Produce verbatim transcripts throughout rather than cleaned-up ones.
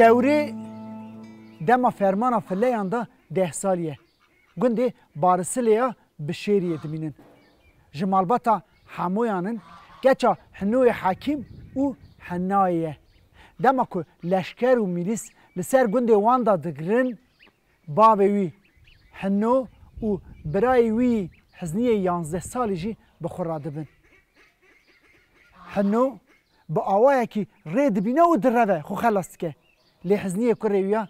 Gewrê dema fermana fileyan de deh salî ye. Gundê Barisilê ya Bişêriyê dimînin. Ji malbata Hemoyan in, keça Hinoyê Hekîm û Henayê ye. Dema ku leşker û mîlîs li ser gundê wan de digirin, bavê wî Hino û birayê wî Hizniyê yanzdeh salî jî bi xwe re dibin. Hino bi awayekî rê dibîne û direve xwe xelas dike. Lê Hizniyê kurê wî ya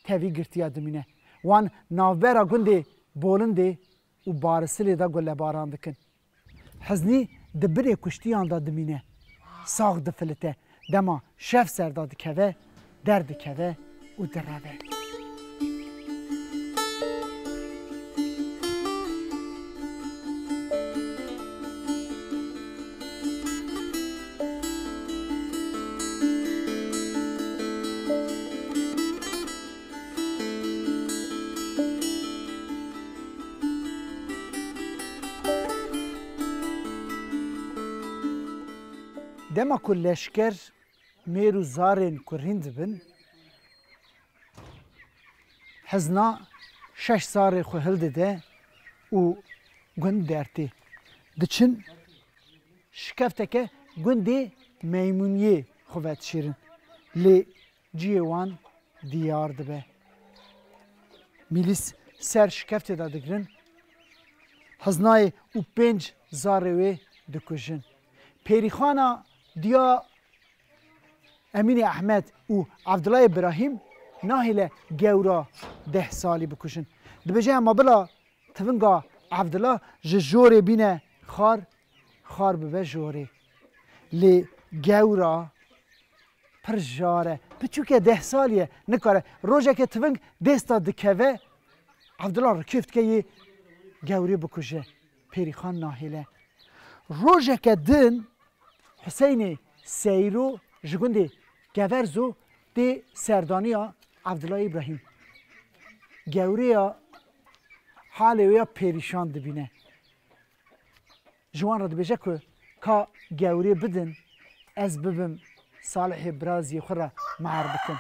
tevî girtiya dimîne. Wan navbera gundê Bolindê û Barisilê de gulebaran dikin. Hiznî di binê kuştiyan de dimîne. Sax difilite. Dema şev ser de dikeve, derdikeve û direve. Dema ku leşker mêr û zarên kurîn dibin, Hizna şeş zarê xwe hildide û gund dertê. Diçin şikefteke gundê Meymuniyê xwe vedişêrin. Lê cihê wan diyar dibe. Mîlîs ser şikeftê de digirin. Hiznayê û pênc zarê wê dikujin. Pêrîxana diya Emînê Ehmed û Evdilayê Birahîm nahêle gewra deh salî bikujin. Dibêje, ema bila tivinga Evdila ji jorê bîne xar, xar bibe jorê. Lê gewra pir jar e. Piçûke deh salî ye, nikare. Rojeke tiving dêsta dikeve, Evdila rikêf dike yê gewrê bikuje. Pêrîxan nahêle. Rojeke din Huseynê Seyro ji gundê Keverzo tê serdaniya Evdila Îbrahîm. Gewrêya halê wê ya pêrîşan dibîne. Ji wan re dibêje ku ka gewrê bidin, ez bibim Salihê biraziyê xwe re mehar bikim.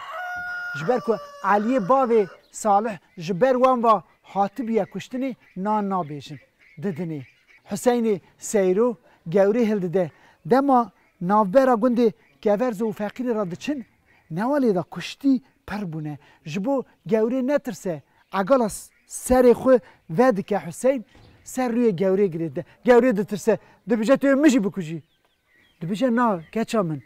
Ji ber ku Eliyê bavê Salih ji ber wan ve hatibiye kuştinê, nan nabêjin, didinê. Huseynê Seyro gewrê hildide. Dema navbera gundê Keverzo û Feqîrê re diçin, newalê de kuştî pir bûne. Ji bo gewrê netirse, egala s-, serê xwe vedike Huseyn, ser rûyê gewrê girêdine. Gewrê ditirse, dibêje, tu yê min jî bikujî. Dibêje, na, keça min,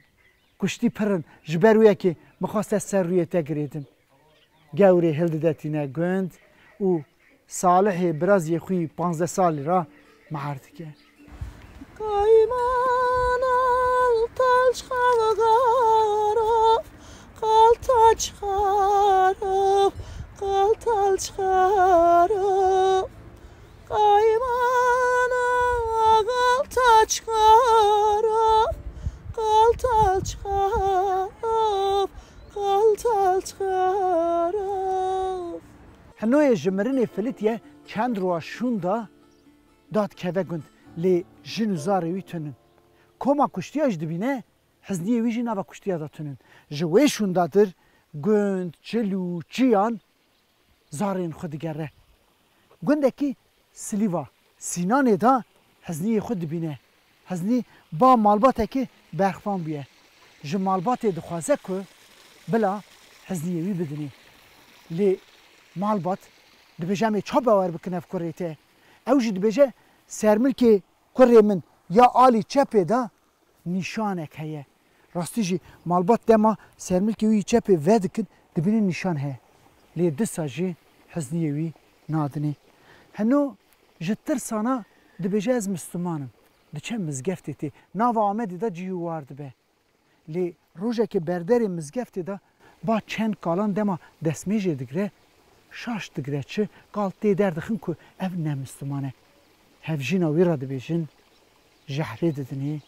kuştî pir in, ji ber wê yekê min xwest ez ser rûyê te girêdim. Gewrê hildidetîne gund û Salihê biraziyê xwî panzdeh salî re mehar dike. Qayman al taç xavgarov, qal taç xarov, qal taç xarov. Qaymana qal taç xarov, qal taç xarov, qal taç xarov. Hinoyê ji mirinê filitiye çend roja şûnda dadikeve gund, lê jin û zarê wî tunin. Koma kuştiya jî dibîne, Hizniyê wî jî nava kuştiya de tunin. Ji wê şûndatir gund, çil û çiyan zarên xwe digere. Gundekî Silîva Sînanê de Hizniyê xwe dibîne. Hiznî ba malbatekî berxvan bûye. Ji malbatê dixwaze ku bila Hizniyê wî bidinê. Lê malbat dibêje, em ê ça bawer bikin ev kurê te? Ew jî dibêje, sermilkê kurê min ya alî çepê de nîşanek heye. Rastî jî malbat dema sermilkê wî çepê vedikin, dibînin nîşan heye. Lê disa jî Hizniyê wî nadinê. Heno ji tirsana dibêje, ez Misliman im. Diçe mizgeftê tê. Nava Amedê de cihê war dibe. Lê rojekê berderê mizgeftê de ba çend kalan dema destmêjê digre, şaş digre çi, kal tê derdixin ku ev ne Misliman e. Hevjîna wî re dibêjin, jehrê didinê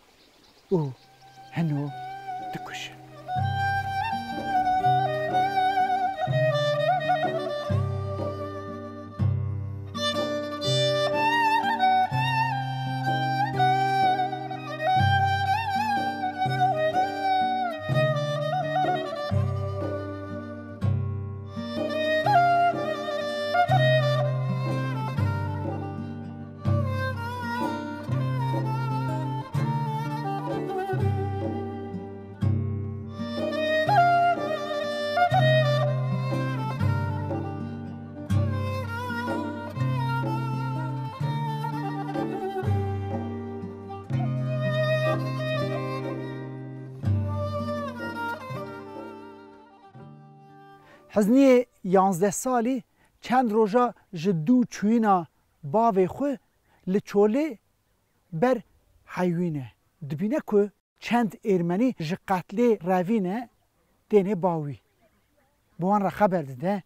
û heno dikujin. Hizniyê yanzdeh salî çend roja ji dû çûyîna bavê xwe li çolê ber heywîne. Dibîne ku çend êrmenî ji qetlê revîne têne ba wî. Bi wan re xeber dide.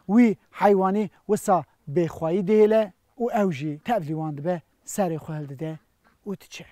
Wî heywanî wisa bêxwayî dihêle û ew jî tevlî wan dibe, serê xwe hildide û diçe.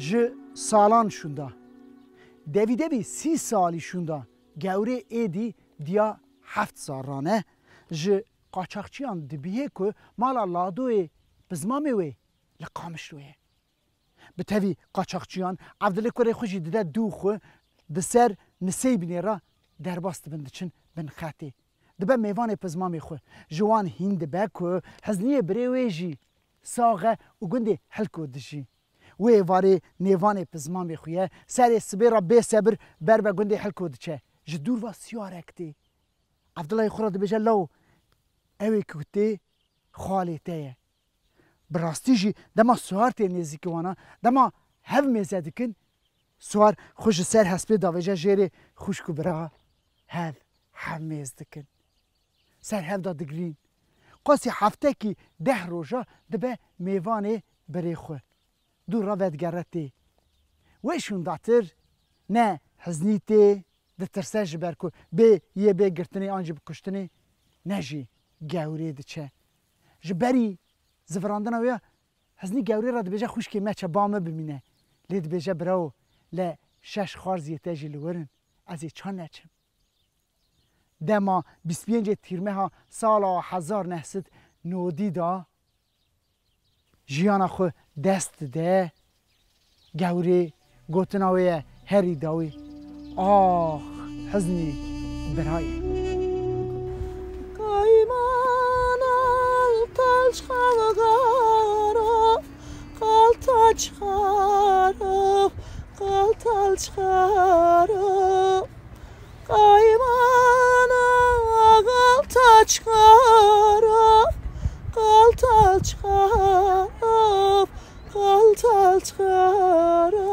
Ji salan şûnda, devî devî sî salî şûnda, gewrê êdî diya heft sal rane, ji qaçaxçiyan dibihê ku mala Ladoyê Pizmamê wê li Qamişlo ye. Bi tevî qaçaxçiyan Evdilê kurê xwe jî dide dû xwe, di ser Niseybînê re derbas dibin, diçin bin xetê. Dibe mêvanê Pizmamê xwe. Ji wan hîn dibe ku Hizniyê birê wê jî sax e û gundê Hilko dijî. Wê êvarê mêvanê Pizmamê xwe ye, serê sibê re bê sebir ber be gundê Hilko diçe. Ji dûr ve siyarek tê. Evdilayê xwe re dibêje, law, ew ê ku tê xalê te ye. Bi rastî jî dema Suhar tê nêzîkî wana, dema hev mêze dikin, Suhar xwe ji ser hespê davêje jêrê xwişk û bira hev, hev mêz dikin. Ser hev de digirîn. Qasî heftekî deh roja dibe mêvanê birê xwe. Dû re vedigere tê. Wê şûndatir ne Hiznî tê, ditirse ji ber ku bê yê bê girtinê an jî bi kuştinê, ne jî gewrê diçe. Ji berî zivirandina wê ya Hiznî gewrê re dibêje, xwişkê me çe, ba min bimîne. Lê dibêje, birawo, le şeş xwarziyê te jî li wir in, ez ê ça neçim. Dema bîst pêncê Tîrmeha sala hezar neh sed nodî de jiyana xwe dest dide, gewrê gotina wê ye herî dawî, ax, Hiznî birayê. Qayman al tal çxav garov, qal tal çxarov, qal tal çxarov. Qaymana qalta çxarov, qalta çxarov, qalta çxarov.